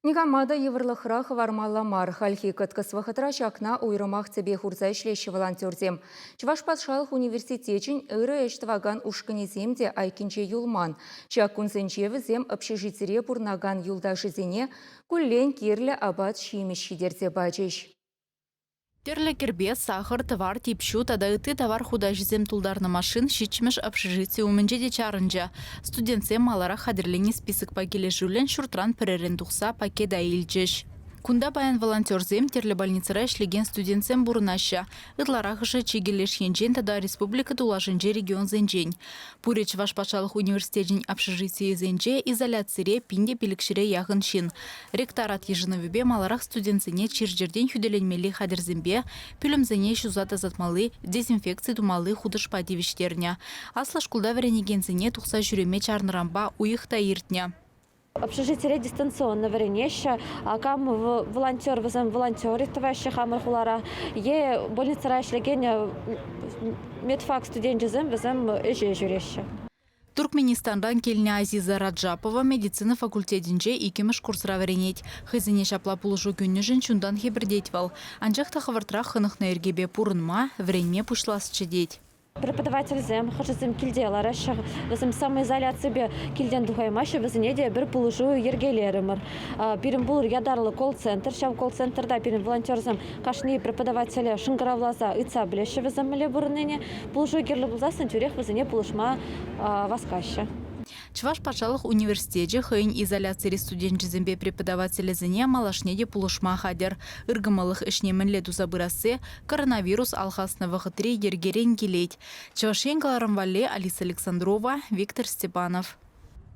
Никама та йывӑрлӑхра хӑвармалла мар. Хальхи кӑткӑс вӑхӑтра ҫакна уйрӑмах тӗпе хурса ӗҫлеҫҫӗ волонтерсем. Чӑваш патшалӑх университечӗн ырӑ ӗҫ тӑвакан ушкӑнӗсем те айккинче юлман. Ҫак кунсенче вӗсем общежитире пурӑнакан юлташӗсене куллен кирлӗ апат-ҫимӗҫ ҫитерсе пачӗҫ. Тӗрлӗ кӗрпе, сахӑр, тӑвар, тип ҫу тата ытти тавар хутаҫӗсем тултарнӑ машин ҫиччӗмӗш общежити умӗнче те чарӑнчӗ. Студентсем маларах хатӗрленӗ списокпа килӗшӳллӗн ҫуртран пӗрерӗн тухса пакета илчӗҫ. Кунта паян волонтерсем, тӗрлӗ больницӑра ӗҫлекен студентсем пурӑнаҫҫӗ. Ытларахӑшӗ чикӗ леш енчен тата республика тулашӗнчи регионсенчен. Пурӗ Чӑваш патшалӑх университечӗн общежитийӗсенче изоляцире 1500-е яхӑн ҫын. Ректорат йышӑнӑвӗпе маларах студентсене чир-чӗртен хӳтӗленмелли хатӗрсемпе, пӳлӗмсене ҫуса тасатмалли, дезинфекци тумалли хутӑшпа тивӗҫтернӗ. Аслӑ шкулта вӗренекенсене тухса ҫӳреме чарнӑранпа уйӑх та иртнӗ. Общежитире дистанционно вӗренеҫҫӗ. Кам волонтер, вӗсем волонтер тӑваҫҫӗ хамӑр хулара. Е больницӑра ӗҫлекен медфак студенчӗсем вӗсем ӗҫе ҫӳреҫҫӗ. Туркменистанран килнӗ Азиза Раджапова медицина факультетӗнче иккӗмӗш курсра вӗренет. Хӑйсене ҫапла пулӑшу кӳнӗшӗн чунтан хӗпӗртет вӑл. Анчах та хӑвӑртрах хӑнӑхнӑ йӗркепе пурӑнма, вӗренме пуҫласчӗ тет. Преподавательсем хӑшӗсем килте лараҫҫӗ, вӗсем самоизоляципе килтен тухаймаҫҫӗ, вӗсене те пӗр пулӑшу йӗркелерӗмӗр. Пирӗн пур ятарлӑ колл-центр. Ҫав колл-центрта пирӗн волонтерсем кашни преподавателе шӑнкӑравласа ыйтса пӗлеҫҫӗ вӗсем мӗнле пурӑннине. Пулӑшу кирлӗ пулсассӑн тӳрех вӗсене пулӑшма васкаҫҫӗ. Чӑваш патшалӑх университечӗ хӑйӗн изоляцири студенчӗсемпе преподавателӗсене малашне те пулӑшма хатӗр. Ыркӑмӑллӑх ӗҫне мӗнле туса пырасси коронавирус алхаснӑ вӑхӑтри йӗркерен килет. Чӑваш Ен кӑларӑм валли Алиса Александрова, Виктор Степанов.